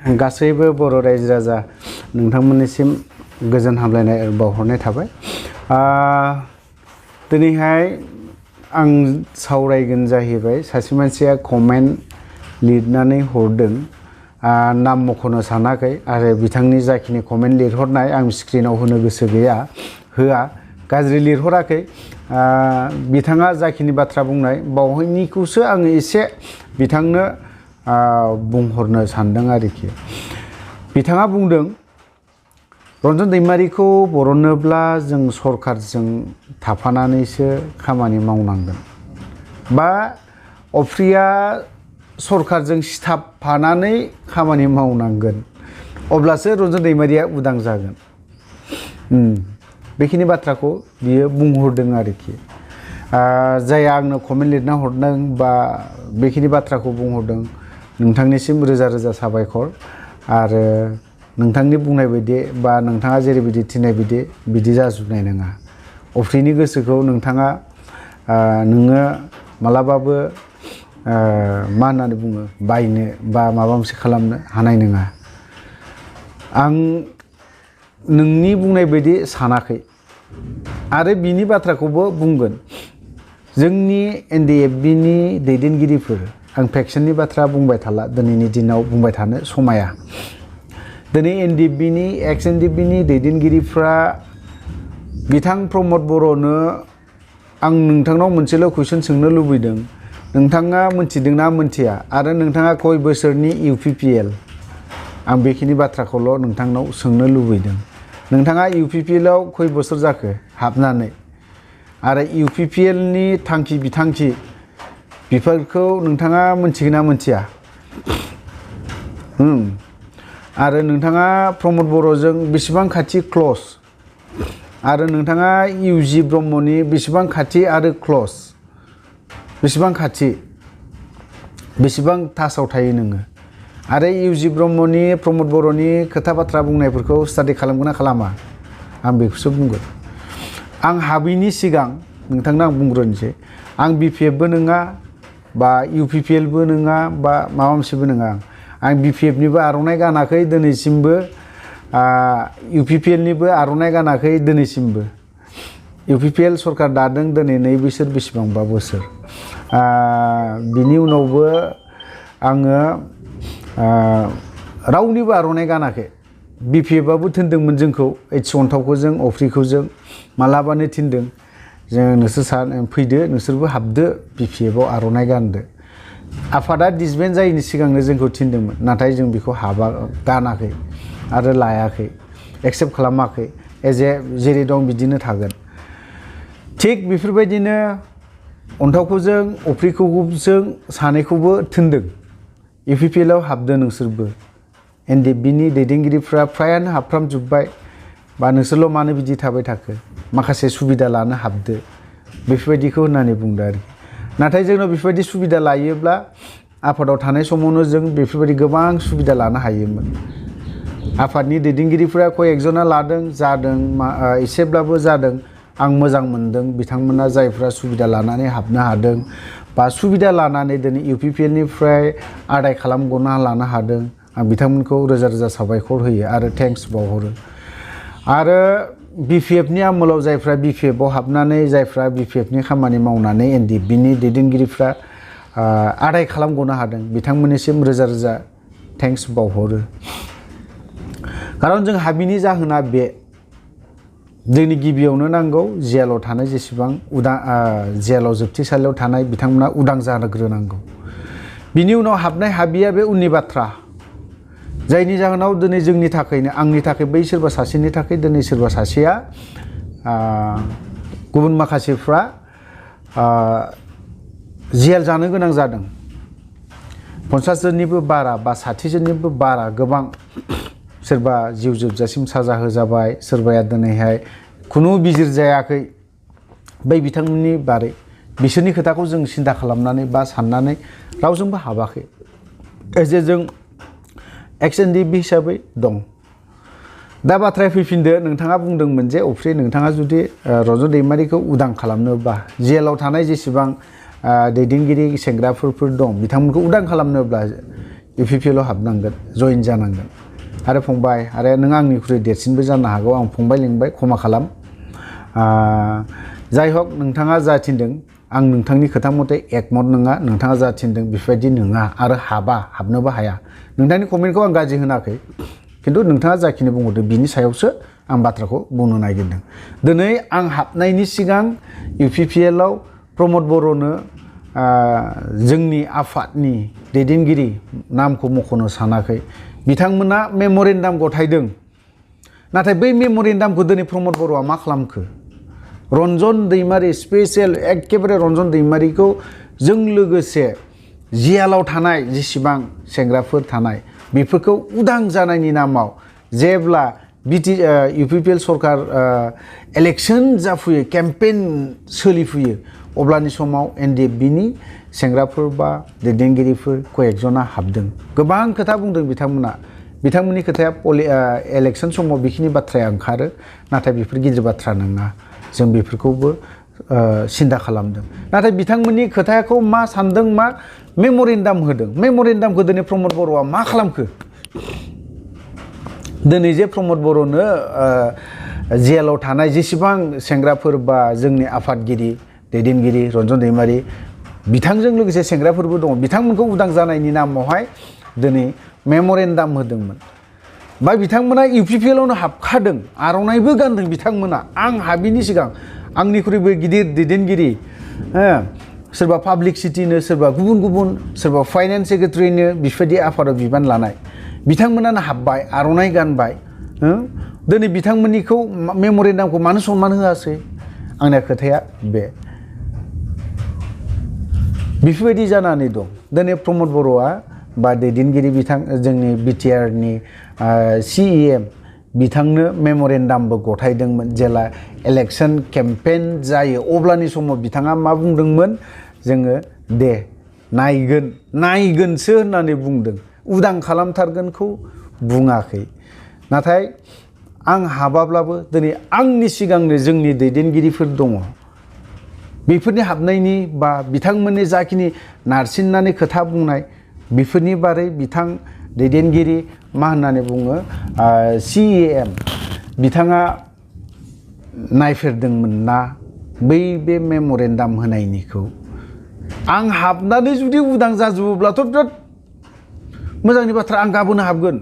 गासैबो बर' रायजो राजा नोंथांमोननिसिम गोजोन हामलायनाय बावहरनाय थाबाय। दिनैहाय आं सावरायगोन जाहैबाय सासे मानसिया कमेन्ट लिरनानै हरदों, नाम मख'नो सानाखै आरो बिथांनि जाखिनि कमेन्ट लिरहरनाय आं स्क्रिनाव होनो गोसो गैया, होआ, गाज्रि लिरहराखै। बिथाङा जाखिनि बाथ्रा बुंनाय बावहायनिखौसो आङो एसे बिथांनो बुंहरनो सानदों आरोखि। बिथाङा बुंदों रन्जन दैमारिखौ बरननोब्ला जों सरकारजों थाफानानैसो खामानि मावनांगोन, बा अफ्रिया सरकारजों सिथाबफानानै खामानि मावनांगोन, अब्लासो रन्जन दैमारिया उदां जागोन। बेखिनि बाथ्राखौ बियो बुंहरदों आरोखि। जाय आंनो कमेन्ट लिरना हरदों बा बेखिनि बाथ्राखौ बुंहरदों, नोंथांनिसिम रोजा रोजा साबायखर। आरो नोंथांनि बुंनाय बायदि बा नोंथाङा जेरैबायदि थिननाय बायदि बिदि जाजोबनाय नङा। अफ्रिनि गोसोखौ नोंथाङा नोङो मालाबाबो मा होननानै बुङो बायनो बा माबा मोनसे खालामनो हानाय नङा। आं नोंनि बुंनाय बायदि सानाखै आरो बिनि बाथ्राखौबो बुंगोन। जोंनि NDFBनि दैदेनगिरिफोर, आं फेक्सननि बाथ्रा बुंबाय थाला, दिनैनि दिनाव बुंबाय थानो समाया। दिनै NDFBनि एक्स NDFBनि दैदेनगिरिफ्रा बिथां प्रमद बर'नो आं नोंथांनाव मोनसेल' कुइसन सोंनो लुबैदों, नोंथाङा मोनथिदोंना मोनथिया आरो नोंथाङा खय बोसोरनि UPPL, आं बेखिनि बाथ्राखौल' नोंथांनाव सोंनो लुबैदों। नोंथाङा UPPLआव खय बोसोर जाखो हाबनानै, आरो UPPLनि थांखि बिथांखि बेफोरखौ नोंथाङा मोनथिगोन ना मोनथिया? आरो नोंथाङा प्रमद बर'जों बेसेबां खाथि क्लस, आरो नोंथाङा UG ब्रह्मनि बेसेबां खाथि आरो क्लस, बेसेबां खाथि, बेसेबां टाचआव थायो नोङो? आरो UG ब्रह्मनि प्रमद बर'नि खोथा बाथ्रा बुंनायफोरखौ स्टाडि खालामगोन ना खालामा? आं बेखौसो बुंगोन। आं हाबैनि सिगां नोंथांनो आं बुंग्रोनोसै, आं BPFबो नङा बा UPPLबो नङा बा माबा मोनसेबो नङा। आं BPFनिबो आर'नाइ गानाखै दिनैसिमबो, UPPLनिबो आर'नाइ गानाखै दिनैसिमबो। UPPL सरकार दादों दिनै 2 बोसोर बेसेबांबा बोसोर। बिनि उनावबो आङो रावनिबो आर'नाइ गानाखै। BPFआबो थिनदोंमोन जोंखौ, 81 जों अफ्रिखौ जों मालाबानो थिनदों, जों नोंसोर फैदो, नोंसोरबो हाबदो BPFआव आर'नाइ गानदो। आफादा डिसबेन्ड जायैनि सिगांनो जोंखौ थिनदोंमोन, नाथाय जों बेखौ गानाखै आरो लायाखै, एक्सेप्ट खालामाखै। जेरै दं बिदिनो थागोन। थिग बेफोरबायदिनो अन्थावखौ जों अफ्रिखौबो जों सानैखौबो थिनदों UPPLआव हाबदो नोंसोरबो। NDFBनि दैदेनगिरिफ्रा फ्रायानो हाबफ्रामजोब्बाय, बा नोंसोरल' मानो बिदि थाबाय थाखो, माखासे सुबिदा लानो हाबदो, बेफोरबायदिखौ होननानै बुंदो आरोखि। नाथाय जोंनाव बेफोरबायदि सुबिदा लायोब्ला आफादाव थानाय समावनो जों बेफोरबायदि गोबां सुबिदा लानो हायोमोन। आफादनि दैदेनगिरिफ्रा कयेकजना लादों, जादों, एसेब्लाबो जादों। आं मोजां मोनदों बिथांमोना जायफ्रा सुबिदा लानानै हाबनो हादों, बा सुबिदा लानानै दिनै UPPLनिफ्राय आदाय खालामगना लानो हादों। आं बिथांमोनखौ रोजा रोजा साबायखर होयो आरो थेंक्स बावहरो। आरो BPFनि आमोलाव जायफ्रा BPFआव हाबनानै, जायफ्रा BPFनि खामानि मावनानै NDFBनि दैदेनगिरिफ्रा आदाय खालामगनो हादों, बिथांमोननिसिम रोजा रोजा थेंक्स बावहरो। खारन जों हाबिनि जाहोना बे, जोंनि गिबियावनो नांगौ जेलाव थानाय जेसेबां जेलाव जोबथेसालियाव थानाय बिथांमोना उदां जाग्रोनांगौ। बिनि उनाव हाबनाय हाबिया बे उननि बाथ्रा। जायनि जाहोनाव दिनै जोंनि थाखायनो, आंनि थाखाय, बै सोरबा सासेनि थाखाय दिनै सोरबा सासेया, गुबुन माखासेफ्रा जेल जानो गोनां जादों। 50 जननिबो बारा बा 60 जननिबो बारा गोबां, सोरबा जिउ जोबजासिम साजा होजाबाय, सोरबाया दिनैहाय खुनु बिजिर जायाखै। बै बिथांमोननि बारै बिसोरनि खोथाखौ जों सिन्था खालामनानै बा साननानै रावजोंबो हाबाखै। जों एक्स NDFB हिसाबै दं। दा बाथ्राया फैफिनदो, नोंथाङा बुंदोंमोन जे अफ्रि, नोंथाङा जुदि रन्जन दैमारिखौ उदां खालामनोबा, जेलाव थानाय जेसेबां दैदेनगिरि सेंग्राफोर दं बिथांमोनखौ उदां खालामनोब्ला UPPL हाबनांगोन जइन जानांगोन आरो फंबाय आरो नों आंनिख्रुइ देरसिनबो जानो हागौ आं फंबाय लिंबाय क्षमा खालाम जाय हक नोंथाङा जा थिनदों आं नोंथांनि खोथा मथे एकमत नङा नोंथाङा जा थिनदों बेफोरबायदि नङा आरो हाबनोबो हाया नोंथांनि कमेन्टखौ आं गाज्रि होनाखै खिन्थु नोंथाङा जाखिनि बुंहरदों बिनि सायावसो आं बाथ्राखौ बुंनो नागिरदों दिनै आं हाबनायनि सिगां UPPL आव प्रमद बर'नो जोंनि आफादनि दैदेनगिरि नामखौ मख'नो सानाखै बिथांमोना मेम'रेन्डाम गथायदों नाथाय बै मेम'रेन्डामखौ दिनै प्रमद बर'आ मा खालामखो रन्जन दैमारि स्पेसियेल एकेबारे रन्जन दैमारिखौ जों लोगोसे जियालाव थानाय जेसेबां सेंग्राफोर थानाय बेफोरखौ उदां जानायनि नामाव जेब्ला UPPL सरकार इलेक्शन जाफुयो केम्पेइन सोलिफुयो अब्लानि समाव NDFBनि सेंग्राफोर बा दैदेनगिरिफोर कयेकजना हाबदों गोबां खोथा बुंदों बिथांमोननि खोथाया इलेक्शन समाव बेखिनि बाथ्राया ओंखारो नाथाय बेफोर गिदिर बाथ्रा नङा जों बेफोरखौबो सिन्था खालामदों नाथाय बिथांमोननि खोथाखौ मा सानदों मा मेम'रेन्डाम होदों मेम'रेन्डामखौ दिनै प्रमद बर'आ मा खालामखो दिनै जे प्रमद बर'नो जेलाव थानाय जेसेबां सेंग्राफोर बा जोंनि आफादगिरि दैदेनगिरि रन्जन दैमारि बिथांजों लोगोसे सेंग्राफोरबो दङ बिथांमोनखौ उदां जानायनि नामावहाय दिनै मेम'रेन्डाम होदोंमोन बा बिथांमोना UPPL आवनो हाबखादों आर'नाइबो गानदों बिथांमोना आं हाबिनि सिगां आंनिख्रुइबो गिदिर दैदेनगिरि सोरबा पाब्लिसिटिनो सोरबा गुबुन सोरबा फाइनान्स सेक्रेटारिनो बेफोरबायदि आफादाव बिबान लानाय बिथांमोनानो हाबबाय आर'नाइ गानबाय दिनै बिथांमोननिखौ मेम'रेन्डामखौ मानो सनमान होआसै आंनि खोथाया बेफोरबायदि जानानै दं दिनै प्रमद बर'आ बा दैदेनगिरि जोंनि BTRनि CEM बिथांनो मेम'रेन्डामबो गथायदोंमोन जेला इलेक्शन केम्पेइन जायो अब्लानि समाव बिथाङा मा बुंदोंमोन जोङो दे नायगोनसो होननानै बुंदों उदां खालामथारगोनखौ बुङाखै नाथाय आं हाबाब्लाबो दिनै आंनि सिगांनो जोंनि दैदेनगिरिफोर दङ बेफोरनि हाबनायनि बा बिथांमोननि जाखिनि नारसिननानै खोथा बुंनाय बेफोरनि बारै बिथां दैदेनगिरि मा होननानै बुङो CEM बिथाङा नायफेरदोंमोन ना बे मेम'रेन्डाम होनायनिखौ आं हाबनानै जुदि उदां जाजोबोब्लाथ' बिराद मोजांनि बाथ्रा आं गाबोनो हाबगोन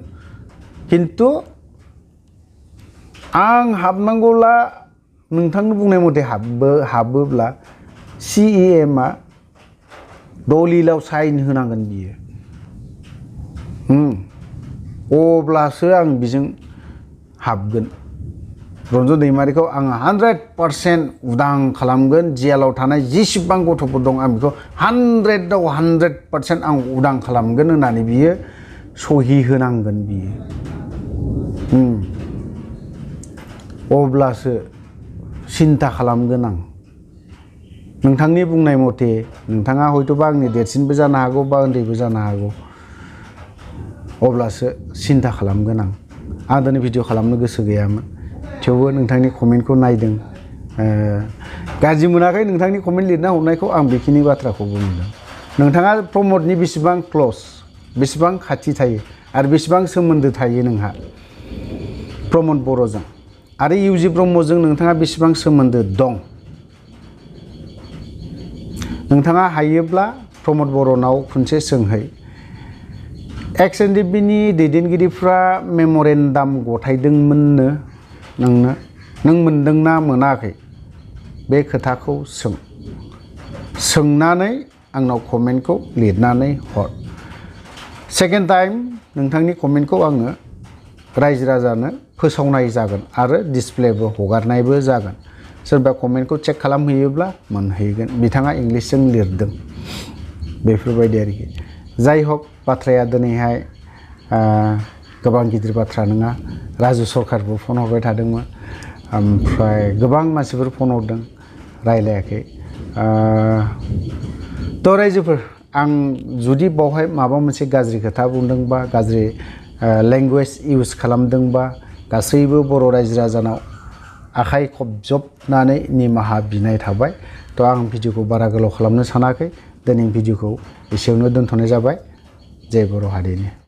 खिन्थु आं हाबनांगौला नोंथांनि बुंनाय मथे हाबोब्ला CEM आ दलिलाव साइन होनांगोन बियो अब्लासो आं बिजों हाबगोन रन्जन दैमारिखौ आं 100% उदां खालामगोन जेलाव थानाय जेसेबां गथ'फोर दं आं बेखौ 100आव 100% आं उदां खालामगोन होननानै बियो सहि होनांगोन बियो अब्लासो सिन्था खालामगोन आं नोंथांनि बुंनाय मथे नोंथाङा हयतोबा आंनि देरसिनबो जानो हागौ बा उन्दैबो जानो हागौ अब्लासो सिन्था खालामगोन आं दिनै भिडिअ खालामनो गोसो गैयामोन थेवबो नोंथांनि कमेन्टखौ नायदों गाज्रि मोनाखै नोंथांनि कमेन्ट लिरना हरनायखौ आं बेखिनि बाथ्राखौ बुंदों नोंथाङा प्रमदनि बेसेबां क्ल'ज बेसेबां खाथि थायो आरो बेसेबां सोमोन्दो थायो नोंहा प्रमद बर'जों आरो UG ब्रह्मजों नोंथाङा बेसेबां सोमोन्दो दं नोंथाङा हायोब्ला प्रमद बर'नाव खनसे सोंहै XNDBनि दैदेनगिरिफ्रा मेम'रेन्डाम गथायदोंमोननो नों मोनदोंना मोनाखै बे खोथाखौ सोंनानै आंनाव कमेन्टखौ लिरनानै हर सेकेन्ड टाइम नोंथांनि कमेन्टखौ आङो रायजो राजानो फोसावनाय जागोन आरो डिसप्लेबो हगारनायबो जागोन सोरबा कमेन्टखौ चेक खालामहैयोब्ला मोनहैगोन बिथाङा इंलिसजों लिरदों बेफोरबायदि आरोखि जाय हक बाथ्राया दिनैहाय गोबां गिदिर बाथ्रा नङा राजु सरकारबो फन हरबाय थादोंमोन ओमफ्राय गोबां मानसिफोर फन हरदों रायलायाखै थ' रायजोफोर आं जुदि बावहाय माबा मोनसे गाज्रि खोथा बुंदोंबा गाज्रि लेंगुवेज इउज खालामदोंबा गासैबो बर' रायजो राजानाव आखाइ खबजबनानै निमाहा बिनाय थाबाय थ' आं भिडिअखौ बारा गोलाव खालामनो सानाखै दिनै भिडिअखौ एसेयावनो दोनथ'नाय जाबाय जय बर' हारिनि।